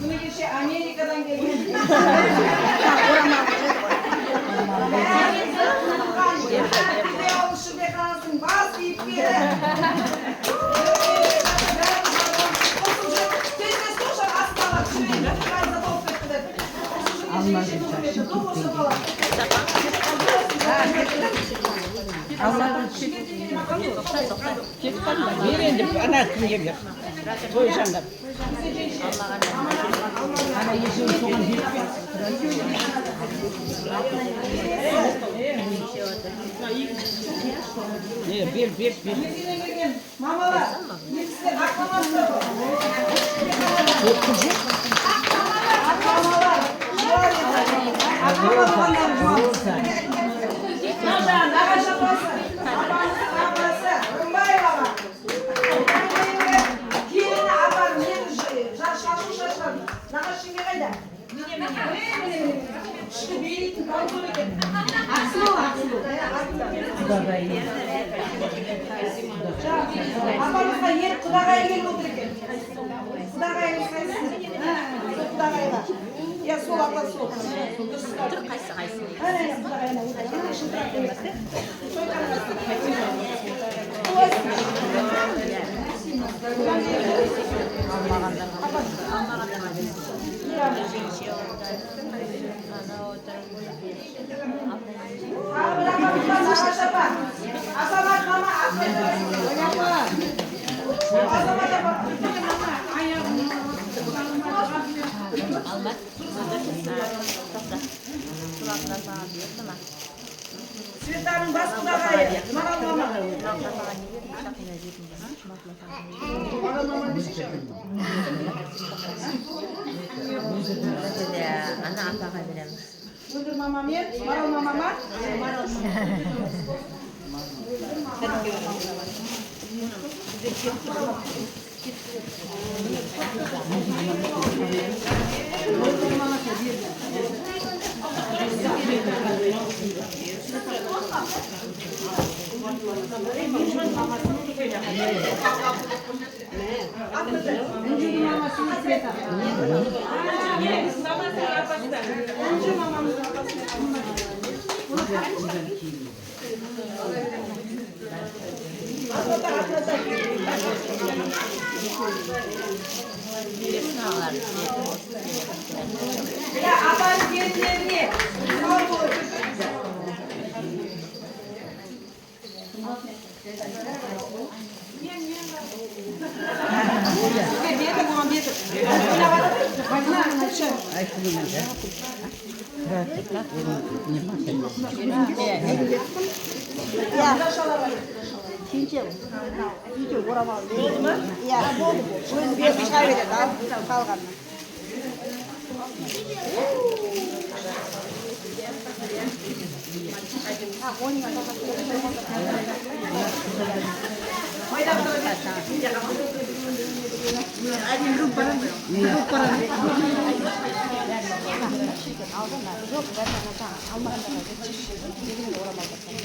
Күні кеше Америкадан келген. Бәрімізді ұмытылған Ақтөбе ауыл шілдеханасының бас кейіпкері. Тез-тез тоқшан астына түсірейін. Қайда толып кетті деп. Осы Кетіп қалма. Бер енді ана кімге бер. Той жаңғап. Ана есеуін соған беріп бер. Е, бер, бер, бер. Мамалар, мен сіздер ақ мамасыздар ғой. Ақ мамалар. Ақ мама болғандар нағашы апасы, апамыздың апасы, Рымбаева аға. Келіні апаның енді шашу шашқан. Нағашы жеңге қайда? Міне, міне, міне, міне. Күшті билейтін танцор екен. Ақсұлу, Ақсұлу. Апамызға еріп құдағайы келіп отыр екен. Құдағайыңыз қайсысы? Сол құдағайға. Иә, сол апа сол. Дұрыс. Қайсы қайсы? Әне, құдағайына отыр. Шылтырап емес те. Алмағандарға жеңше отыр. Ана отыр. Тағы бір апамыз бар, нағашы апа. Азамат мама, Азамат апа. Алмат. Тоқта. Сол апа саған берді ма? Светаның бас құдағайы, Марал мама. Саған не берді? Сақина жейтін ба? Марал мама десейші. Ана апаға береміз. Мөлдір мама мен Марал мамама. Марал Інжу мамамыздың апасы. Ата, ата, ата. Бересің ағалар. Иә, апаның келіндеріне. Сау бол. Сізге бердік, оған бердік. Ойнап жатыр. Мына, айтшы. Болды ма? Иә, болды. Өзі беріп шыға береді, ал қалғанын.